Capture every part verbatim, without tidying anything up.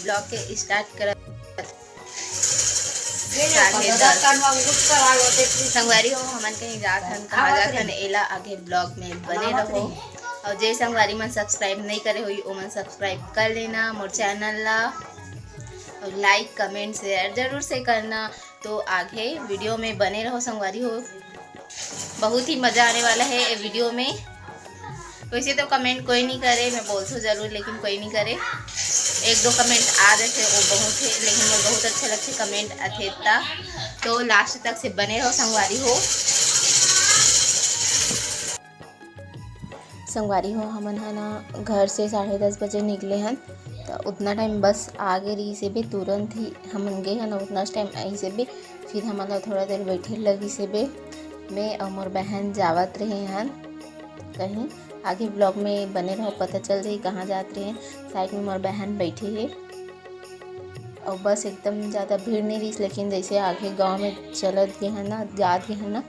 vlog के start करत। साढ़े दस। संगवारी हो, हमन कहीं जात हन, कहाँ जात हन, एला आगे vlog में बने रहो। और जे संगवारी मन subscribe नहीं करे होई, ओमन subscribe कर लेना मोर channel ला, और like, comment, share जरूर से करना। तो आगे video में बने रहो संगवारी हो, बहुत ही मज़ा आने वाला है ये video में। वैसे तो comment कोई नहीं करे, मैं बोलथों जरूर, लेकिन कोई नहीं करे। एक दो comment आ जाथे, वो बहुत है, लेकिन मोर बहुत अच्छा लगथे comment आथे ता। तो last तक से बने रहो संगवारी हो। संगवारी हो, हमन ह ना घर से साढ़े दस बजे निकले हन, त उतना time बस आ गे रहिस हे बे, तुरंत ही हमन गे हन, उतना time आइस हे बे। फिर हमन ला थोड़ा देर बैठे लगिस हे बे। मैं अउ मोर बहन जावत रहे हन कहीं। आगे vlog में बने रहो, पता चल जाही कहाँ जात रहे। Side में मोर बहन बैठे हे। अउ बस एकदम ज़्यादा भीड़ नहीं रहिस, लेकिन जैसे आगे गांव में चलत गे हन ना, जात गे हन ना,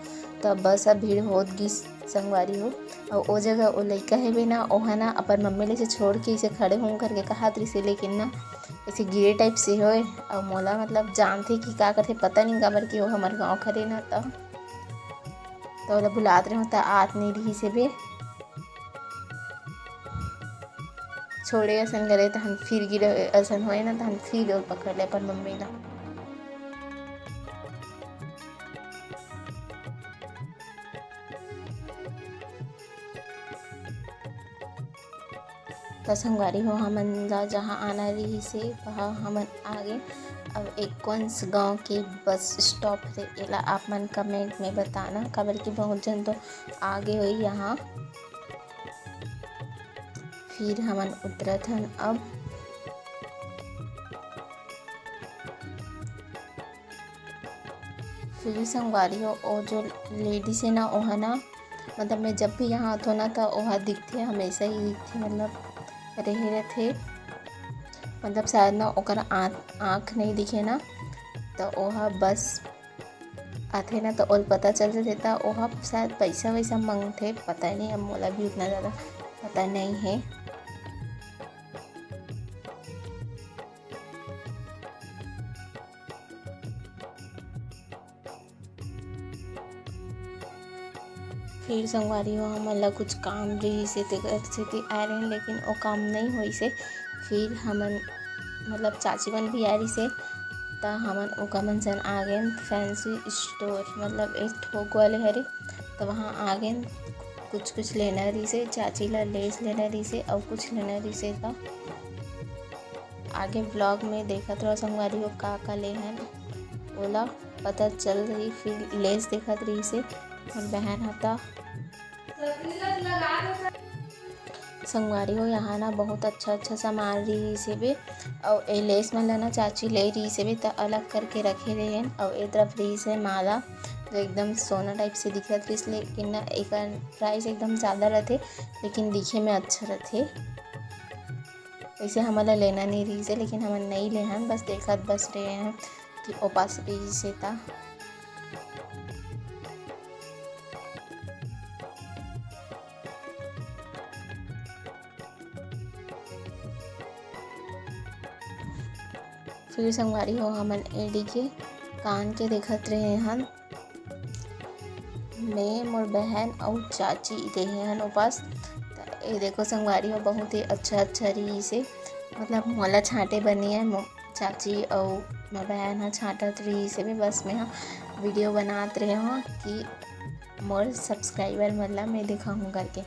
तब बस अब भीड़ होत गिस संगवारी हो। अउ ओ जगह ओ लइका हेबे ना, ओहा ना अपन मम्मी ले से छोड़ के इसे खड़े हों करके कहत रहिस हे, लेकिन ना इसे गिरे type से होए। अउ मोला मतलब जानथे कि का करथे, पता नहीं काबर कि वो हमर गांव खरे ना, त त ओला बुलात रहूं त आत नहीं रहिस हे बे। छोड़े असन करे तहन फिर गिरे असन होए ना, तहन फिर ओला पकड़ ले अपन मम्मी ला। त संगवारी हो, हमन ला जहाँ आना रहिस हे, वहाँ हमन आ गेन। अब एकोन्स गांव के बस stop हे, एला आप मन comment में बताना, काबर कि बहुत झन तो आ गे होही यहाँ। फिर हमन उतरत हन अब। फिर संगवारी हो, ओ जो ladies हे ना, ओहा ना, मतलब मैं जब भी यहाँ आथों ना, त ओहा दिखथे, हमेशा ही दिखथे, मतलब रहे रहथे। मतलब शायद ना ओकर आँख, आँख नहीं दिखे ना, त ओहा बस आथे ना, त ओला पता चल जाथे, त ओहा शायद पैसा वैसा मांगथे, पता नहीं, अब मोला भी उतना ज़्यादा पता नहीं है। फिर संगवारी हो, हमन ला कुछ काम रहिस हे, तेकर सेती आए रहेन, लेकिन ओ काम नइ होइस हे। फिर हमन, मतलब, चाची मन भी आए रहिस हे, त हमन ओकर मन सन आ गेन fancy store, मतलब, एक थोक वाले हरे, त वहाँ आ गेन। कुछ कुछ लेना रहिस हे, चाची ला lace लेना रहिस हे, अउ कुछ लेना रहिस हे, त आगे vlog में देखत रहो संगवारी हो, का का ले हन, ओला पता चल रही। फिर lace देखत रहिस हे मोर बहन ह, त संगवारी हो, यहाँ ना बहुत अच्छा अच्छा सामान रहिस हेबे, अउ ए lace मन ला ना चाची ले रहिस हेबे, त अलग करके रखे रहेन। अउ ए तरफ रहिस हे माला, जो एकदम सोना type से दिखत रहिस, लेकिन ना एकर price एकदम ज़्यादा रथे, लेकिन दिखे में अच्छा रथे। वैसे हमन ला लेना नहीं रहिस हे, लेकिन हमन नहीं ले हन, बस देखत बस रहे हन कि ओ पास रहिस हे ता। फिर संगवारी हो, हमन एडी के कान के देखत रहे हन। मैं, मोर बहन अउ चाची रहे हन ओ पास। त ए देखो संगवारी हो, बहुत ही अच्छा अच्छा रहिस हे, मतलब मोला छांटे बर नइ आए, मो-, चाची अउ मोर बहन ह छांटत रहिस हे। बस मैं ह video बनात रहे हव कि मोर subscriber मन ला मैं दिखाहूँ करके।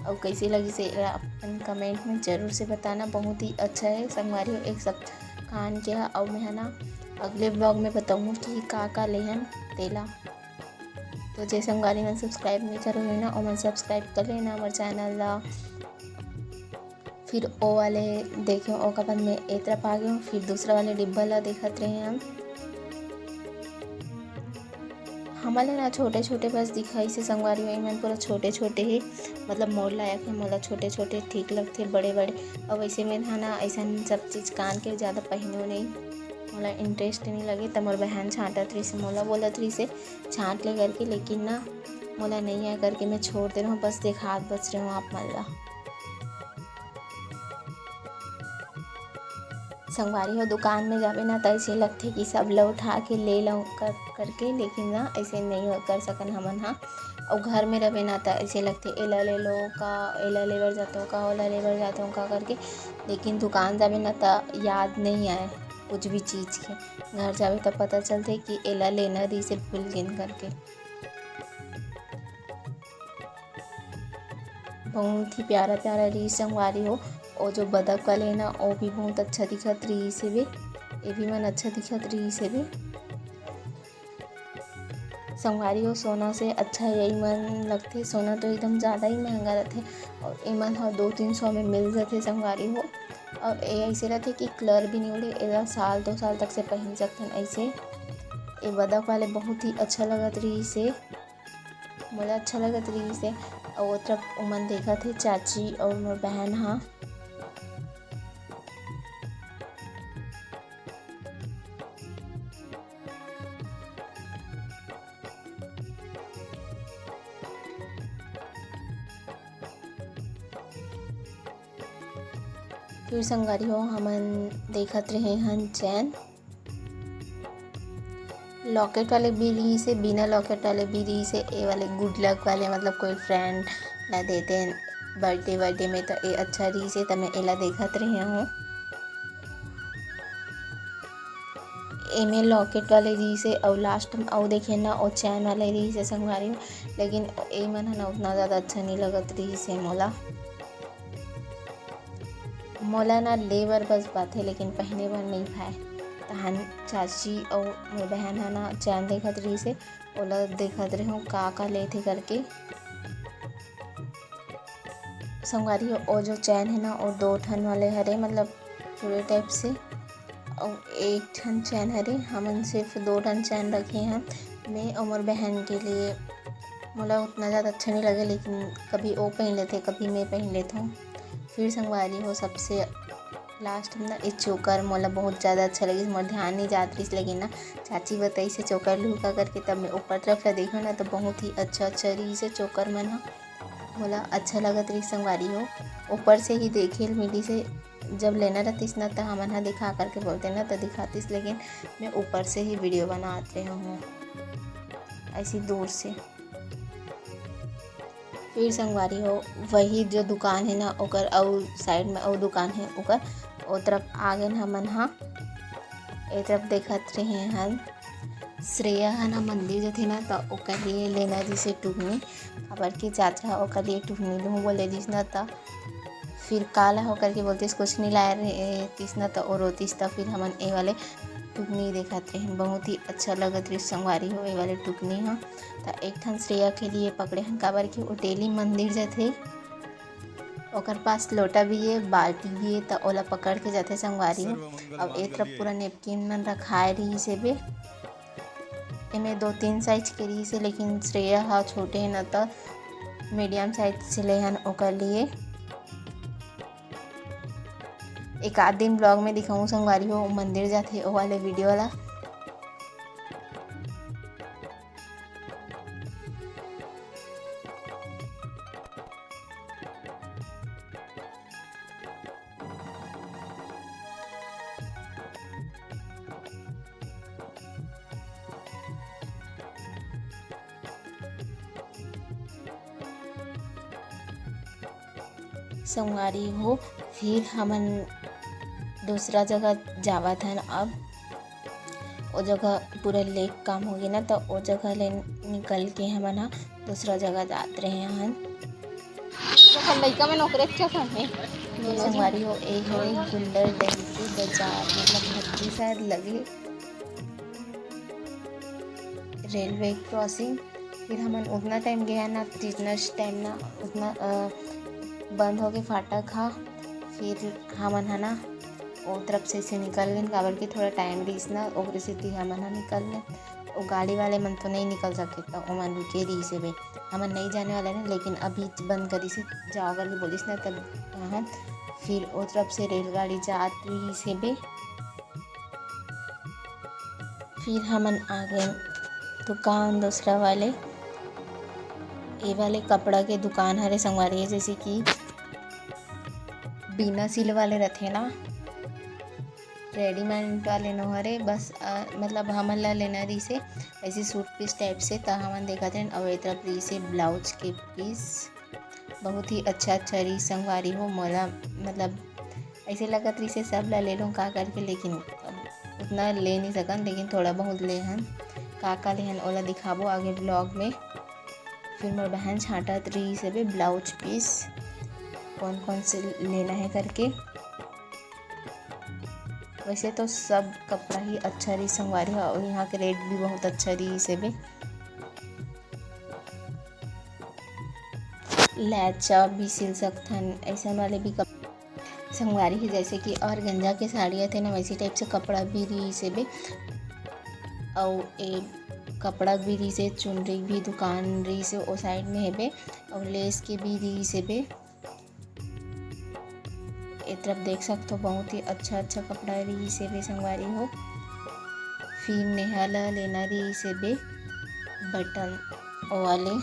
अउ कैसे लगिस हे, एला अपन comment में जरूर से बताना। बहुत ही अच्छा हे संगवारी हो, एक सब कान के ह। अउ मैं ह ना अगले vlog में बताहूँ कि का का लेहन तेला। तो जे संगवारी मन subscribe नहीं करे होही ना, ओमन subscribe कर लेना हमर channel ला। फिर ओ वाले देखे, ओकर बाद में ए तरफ आ गए, फिर दूसरा वाले डिब्बा ला देखत रहे हम। हमन ला ना छोटे छोटे बस दिखाइस हे संगवारी हो, एमन पूरा छोटे छोटे हे, मतलब मोर लायक हे, मोला छोटे छोटे ठीक लगथे, बड़े बड़े। अउ वैसे में हा ना ऐसन सब चीज कान के ज्यादा पहिनो नहीं, मोला interest नहीं लगे। त मोर बहन छांटत रहिस हे, मोला बोलत रहिस हे छांट ले करके, लेकिन ना मोला नहीं आए करके मैं छोड़ दे रहा हूँ, बस देखात बस रहे हूँ आप मन ला। संगवारी हो, दुकान में जाबे ना, त ऐसे लगथे कि सब ल उठा के ले लव कर, करके, लेकिन ना, ऐसे नहीं हो, कर सकन हमन हा। अउ घर में रहबे ना, त ऐसे लगथे, एला ले लो का, एला ले बर जातो का, ओला ले बर जातो का करके। लेकिन दुकान जाबे ना, त याद नहीं आए कुछ भी चीज़ के। घर जाबे, त पता चलथे कि एला लेना रहिसे, भूल गेन करके। बहुत ही प्यारा प्यारा रहिस संगवारी हो। और जो बदक वाले है ना, वो भी बहुत अच्छा दिखत रहिस हेवे। ये भी मन अच्छा दिखत रहिस हेवे। संगवारी हो, सोना से अच्छा यही मन लगथे। सोना तो एकदम ज़्यादा ही महंगा रथे, और एमन ह दो तीन सौ में मिल जथे संगवारी हो। और ये ऐसे रथे कि कलर भी नहीं उड़े, एला साल दो साल तक से पहन सकथन ऐसे। ये बदक वाले बहुत ही अच्छा लगत रहिस हे। मोला अच्छा लगत रहिस हे। अउ ओ तरफ उमन देखत हे, चाची अउ मोर बहन ह। फिर संगवारी हो, हमन देखत रहे हन चैन। लॉकेट वाले भी रहिस हे, बिना लॉकेट वाले भी रहिस हे। ए वाले गुड लक वाले, मतलब कोई फ्रेंड ला देते हैं बर्थडे वर्डे में, तो ए अच्छा रहिस हे, त मैं एला देखत रहे हूँ। एमे लॉकेट वाले रहिस हे, अउ लास्ट में अउ देखे ना, ओ चैन वाले रहिस हे संगवारी हो, लेकिन ए मन ह ना उतना ज़्यादा अच्छा नहीं लगत रहिस हे मोला। मोला ना ले बर बस पाथे, लेकिन पहने बर नहीं पाए। तहन चाची अउ मोर बहन ह ना चैन देखत रहिस हे, ओला देखत रहे हूँ का का लेथे करके। संगवारी हो, ओ जो चैन है ना, ओ दो ठन वाले हरे, मतलब चूड़े टाइप से, अउ एक ठन चैन हरे। हमन सिर्फ दो ठन चैन रखे हैं, मैं और मोर बहन के लिए। मोला उतना ज़्यादा अच्छा नहीं लगे, लेकिन कभी ओ पहन लेथे, कभी मैं पहन लेथों। फिर संगवारी हो, सबसे लास्ट में ना, ये चोकर मोला बहुत ज़्यादा अच्छा लगिस। मोर ध्यान नहीं जात रहिस, लेकिन ना, चाची बताइस हे चोकर लुहू का करके, तब मैं ऊपर तरफ ला देखूँ ना, तो बहुत ही अच्छा अच्छा रहिस हे चोकर मन ह। मोला अच्छा लगत रहिस संगवारी हो, ऊपर से ही देखे ल मिलिस हे। जब लेना रहतिस ना, त हमन ह दिखा करके बोलते ना, त दिखातिस, लेकिन मैं ऊपर से ही वीडियो बनात रहे हूँ, ऐसी दूर से। फिर संगवारी हो, वही जो दुकान है ना, ओकर अउ साइड में अउ दुकान है, ओकर ओ तरफ आ गेन हमन हा। ए तरफ देखत रहे हन, श्रेया ह ना मंदिर जथे ना, त ओकर लिए लेना जैसे टुकनी, काबर के जात रहा ओकर लिए टुकनी लूँ बोले जिस ना, त फिर काला हो करके बोलतिस, कुछ नहीं लाए रहे तिस ना, त ओ रोतिस। त फिर हमन ए वाले टुकनी देखत रहेन, बहुत ही अच्छा लगत रहिस संगवारी हो ए वाले टुकनी ह। त एक ठन श्रेया के लिए पकड़े हन, काबर कि ओ डेली मंदिर जथे, ओकर पास लोटा भी है, बाल्टी भी है, त ओला पकड़ के जाथे संगवारी हो। अब ए तरफ पूरा नेपकिन मन रखाए रहिस हेबे। एमे दो तीन साइज के रहिस हे, लेकिन श्रेया ह छोटे हे न, त मीडियम साइज से ले हन ओकर लिए। एक आध दिन ब्लॉग में दिखाऊँ संगवारी हो, मंदिर जाथे ओ वाले वीडियो ला। संगवारी हो, फिर हमन दूसरा जगह जावत हन। अब ओ जगह पूरा लेक काम होगे ना, त ओ जगह ले निकल के हमन ह दूसरा जगह जात रहे हन। जखन लइका मन ओकरे अच्छा खाने। संगवारी हो, ए हरे गुंडरदेही के बाजार, मतलब भट्टी शायद लगे रेलवे क्रॉसिंग। फिर हमन उतना टाइम गए ना, टीचनस टाइम ना, उतना, अ, बंद हो गए फाटक हा। फिर हमन ह ना ओ तरफ से, से निकल गेन, काबर के थोड़ा टाइम रहिस ना, ओकरे सेती हमन ह निकल गेन। ओ गाड़ी वाले मन तो नहीं निकल सके, त ओमन रुके रहिस हेबे। हमन नहीं जाने वाला रहेन, लेकिन अभी बंद करिस हे, जाओ करके बोलिस ना, तब वहाँ फिर ओ तरफ से रेलगाड़ी जात रहिस हेबे। फिर हमन आ गए दुकान दूसरा वाले। ए वाले कपड़ा के दुकान हरे संगवारी, जैसे कि बिना सिल वाले रथे ना, रेडीमेड वाले नो हरे, बस, अ, मतलब हमन ला लेना रहिसे ऐसे सूट पीस टाइप से, त हमन देखत हन। अउ ए तरफ रहिसे ब्लाउज के पीस, बहुत ही अच्छा अच्छा रहिस संगवारी हो। मोला मतलब ऐसे लगत रहिसे सब ला ले लूँ का करके, लेकिन अब उतना ले नहीं सकन, लेकिन थोड़ा बहुत ले हन। का का ले हन ओला दिखाबो आगे ब्लॉग में। फिर मोर बहन छांटत रहिस हवे ब्लाउज पीस, कौन कौन से लेना है करके। वैसे तो सब कपड़ा ही अच्छा रहिस संगवारी हो, और यहाँ के रेट भी बहुत अच्छा रहिस हवे। लैचा भी सिल सकथन, ऐसन वाले भी कप-, संगवारी ही जैसे कि ऑर्गेन्जा के साड़ी आथे ना, वैसे टाइप से कपड़ा भी रहिस हवे। अउ ए कपड़ा भी रहिस हे, चुनरी भी दुकान रहिस हे, ओ साइड में हेबे, अउ लेस के भी रहिस हेबे। ए तरफ देख सकथो, बहुत ही अच्छा अच्छा कपड़ा रहिस हेबे संगवारी हो। फिर नेहा ला लेना रहिस हेबे बटन, ओ वाले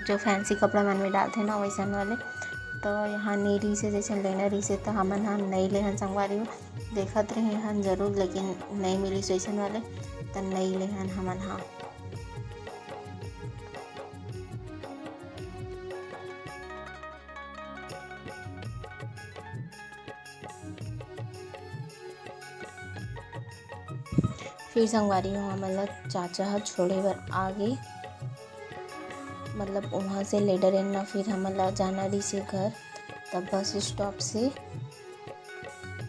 जो फैंसी कपड़ा मन में डालथे ना, वैसन वाले। तो यहाँ नी रहिस हे, जैसन लेना रहिस हे, तो हमन ह नई लेहन संगवारी हो। देखत रहे हन जरूर, लेकिन नई मिलिस वैसन वाले, त नई लेहन हमन ह। फिर संगवारी हो, हमन ला चाचा ह छोड़े बर आ गे। मतलब, वहाँ से लेडर एन ना, फिर हमन ला जाना रहिस हे घर। तब बस स्टॉप से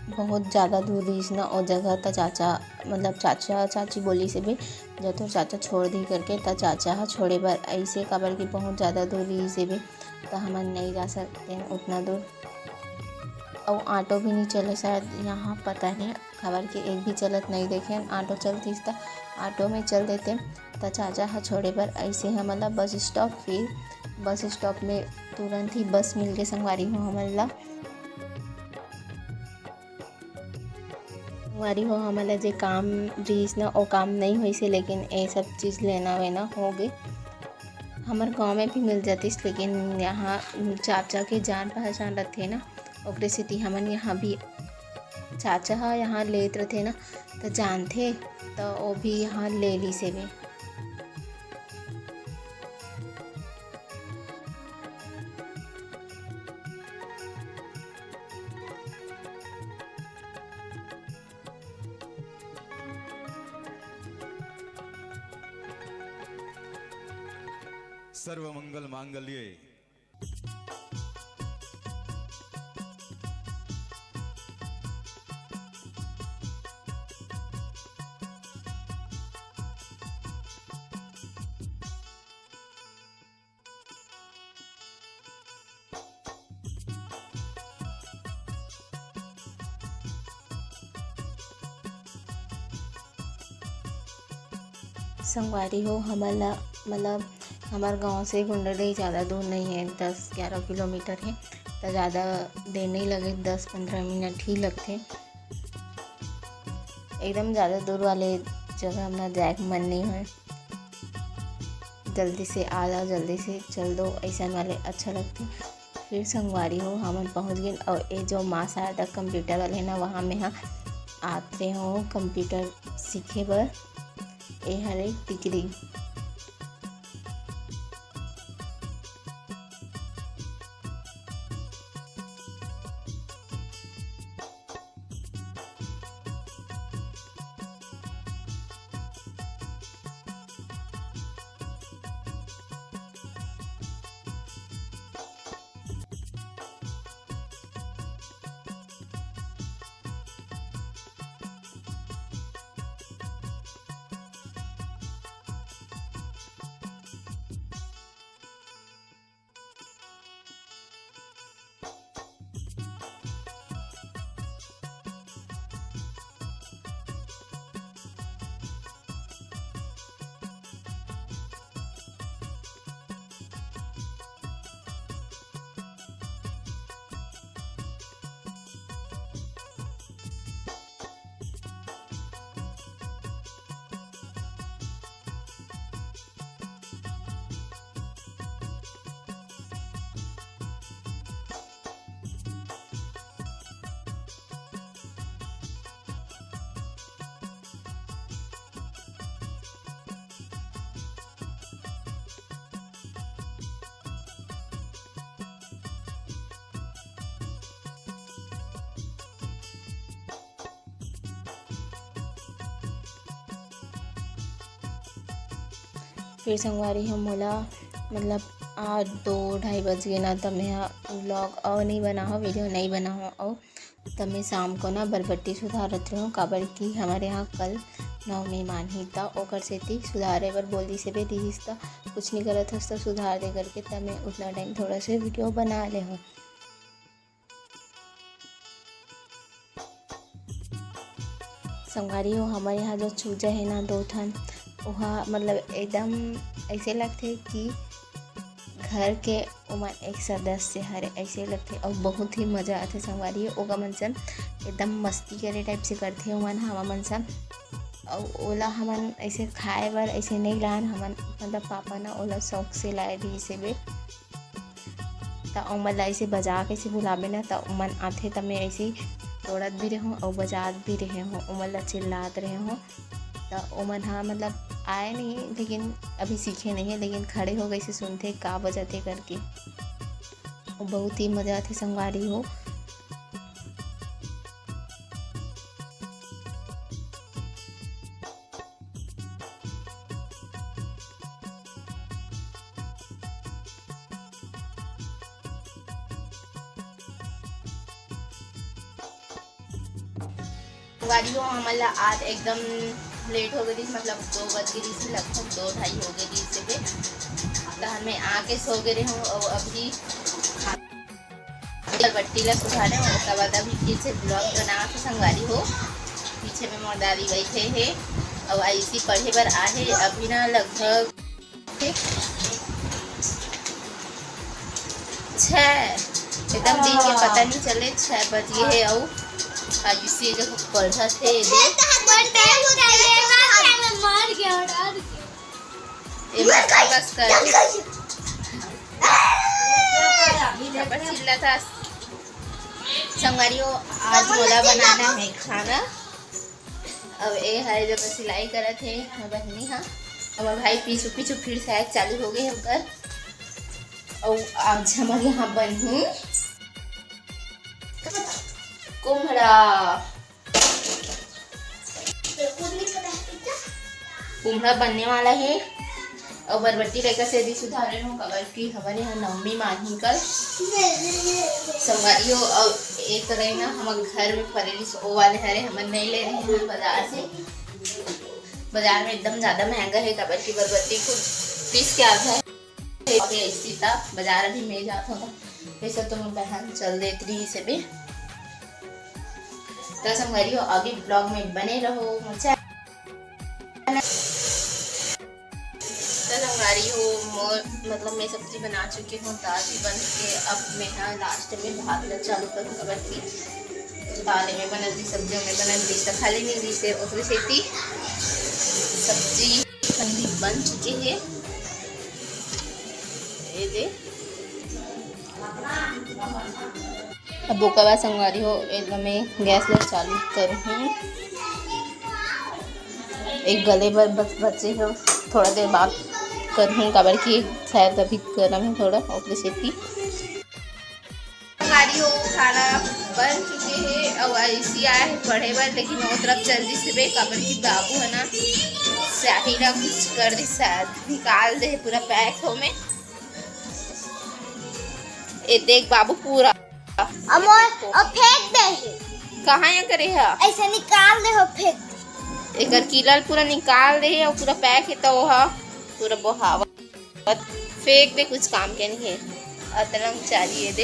बहुत ज़्यादा दूर रहिस ना ओ जगह, त चाचा, मतलब, चाचा चाची बोलिस हेबे, "जा तोर चाचा छोड़ दी," करके, त चाचा ह छोड़े बर आइस हे, काबर कि बहुत ज़्यादा दूर रहिस हेबे, त हमन नइ जा सकतेन उतना दूर। अउ ऑटो भी नइ चले शायद यहाँ, पता नहीं, काबर कि एक भी चलत नइ देखेन। ऑटो चलतिस त ऑटो में चल देतेन। त चाचा ह छोड़े बर आइस हे हमन ला बस स्टॉप। फिर बस स्टॉप में तुरंत ही बस मिल गे संगवारी हो हमन ला। संगवारी हो, हमन ला जे काम रहिस ना, ओ काम नइ होइस हे, लेकिन ए सब चीज़ लेना वेना हो गे। हमर गाँव में भी मिल जातिस, लेकिन यहाँ चाचा के जान पहचान रथे ना, ओकरे सेती हमन यहाँ भी, चाचा ह यहाँ लेत रथे ना, त जानथे, त ओ भी यहाँ ले लिस हेबे। सर्व मंगल मांगल्ये। संगवारी हो, हमन ला, मतलब, हमर गांव से गुंडरदेही ज़्यादा दूर नहीं है, दस ग्यारह किलोमीटर है, तो ज़्यादा देर नहीं लगे, दस पंद्रह मिनट ही लगथे। एकदम ज़्यादा दूर वाले जगह हमला जाए के मन नहीं होय। जल्दी से आ जाओ, जल्दी से चल दो, ऐसन वाले अच्छा लगथे। फिर संगवारी हो, हमन पहुँच गेन, और ये जो माँ शारदा कंप्यूटर वाले है ना, वहाँ में हाँ आते हो कंप्यूटर सीखे बर। ये हरे टिकरी। फिर संगवारी हो, मोला मतलब आज दो ढाई बज गे ना, त मैं ह vlog अउ नइ बनाहूँ, video नइ बनाहूँ। अउ त मैं शाम को ना बरबट्टी सुधारत रहूँ, काबर कि हमर यहाँ कल नवमी मानही, त ओकर सेती सुधारे बर बोल दिस हे बे, दिहिस त कुछ नइ करत हस त सुधार दे करके, त मैं उतना टाइम थोड़ा से video बना ले हूँ। संगवारी हो, हमर यहाँ जो चूजा हे ना दो ठन, ओहा मतलब एकदम ऐसे लगथे कि घर के ओमन एक सदस्य हरे, ऐसे लगथे। अउ बहुत ही मजा आथे संगवारी हो, ओका मन सन एकदम मस्ती करे type से करथे ओमन ह, हमर मन सन। अउ ओला हमन ऐसे खाए बर ऐसे नइ लान, हमन मतलब पापा ना ओला शौक से लाए रहिस हे बे। त ओमन ला ऐसे बजा के ऐसे बुलाबे ना, त ओमन आथे, त मैं ऐसे तोड़त भी रहूँ अउ बजात भी रहे हूँ, ओमन ला चिल्लात रहे हूँ। त ओमन ह मतलब आए नहीं, लेकिन अभी सीखे नहीं है, लेकिन खड़े हो गए से सुनथे का बजाथे करके। वो बहुत ही मजा आथे संगवारी हो। गाड़ी हो हमन ला आज एकदम लेट हो गई, मतलब दो बज गई थी, लगभग दो ढाई हो गई थी इससे पे। तो हमें आके सो गए रहे हूँ और अभी बरबट्टी ला सुधारे हूँ, उसके बाद अभी फिर से vlog बना के संगवारी हो। पीछे में मोर दादी बैठे हे और आयुषी पढ़े बर आहे। अभी ना लगभग छः, एकदम दिन के पता नहीं चले, छः बज गए हे। और आयुषी जो पढ़त हे, ये दे। ये बस, बस कर। बस चिल्ला था। संगवारी हो, आज मोला बनाना है खाना। अब ए हरे जब सिलाई करत हे मोर बहिनी हा, अब भाई पीछू पीछू फिर शायद चालू हो गए ओकर। और आज हमारे यहाँ बनही कुम्हड़ा। कुम्हड़ा बनने वाला है। और बरबट्टी लेकर से भी सुधारे रहूं, काबर कि हमर यहाँ नवमी मानही कल। संगवारी हो, और एक रही ना, हमर घर में फरेलिस ओ वाले हरे, हमन नहीं ले रहे हैं बाजार से। बाजार में एकदम ज़्यादा महंगा है, काबर कि बरबट्टी खुद पीस के आता है। अभी ऐसी था, बाजार अभी मैं जात हूँ, वैसे तो मैं बहन चल देती रही से भी। तो संगवारी हो, अभी vlog में बने रहो। मोर channel, तो संगवारी हो, मोर, मतलब मैं सब्जी बना चुकी हूँ, दाल भी बन के अब मैं हाँ last में भात ला चालू करूँ, काबर कि दाल में बनत रही, सब्जियों में बनत रही, तो खाली नहीं रही से, ओकरे सेती सब्जी बन चुके हैं। ये दे। अब ओकर बाद संगवारी हो, एकदम मैं गैस ला चालू करहूँ। एक गले बर बस बचे हो, थोड़ा देर बाद करहूँ, काबर कि शायद अभी गरम है थोड़ा, ओकरे सेती। संगवारी हो, खाना बन चुके हे और आयुषी आए हे पढ़े बर, लेकिन वो तरफ चल दिस बे, काबर कि बाबू है ना, स्याही ना कुछ कर दिस, शायद निकाल दे पूरा पैक हो में। ए देख बाबू, पूरा अमोर, अब फेंक दे हे। कहाँ या करे हा? ऐसे निकाल दे हो, फेंक दे। एकर कीलल पूरा निकाल दे हे और पूरा पैक हे, तो वो हा पूरा बोहावत। फेंक दे, कुछ काम के नहीं है। अतरंग चारी ये दे।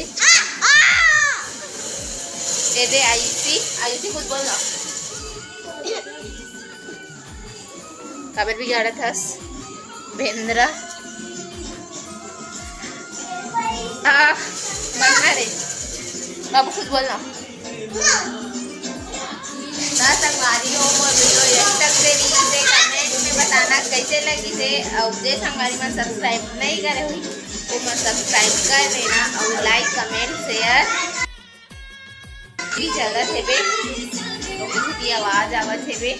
ये दे आयुषी, आयुषी कुछ बोलना। काबर बिगाड़त हस? बेंदरा। आ, मन्ना रे। बाबू कुछ बोलना। त संगवारी हो, मोर video यहीं तक से रही से comment में बताना कैसे लगी से, और जे संगवारी मन subscribe नहीं करे हुई, वो मन subscribe कर लेना, और like, comment, share भी चलत हेबे, तो कुछ की आवाज आवत हेबे।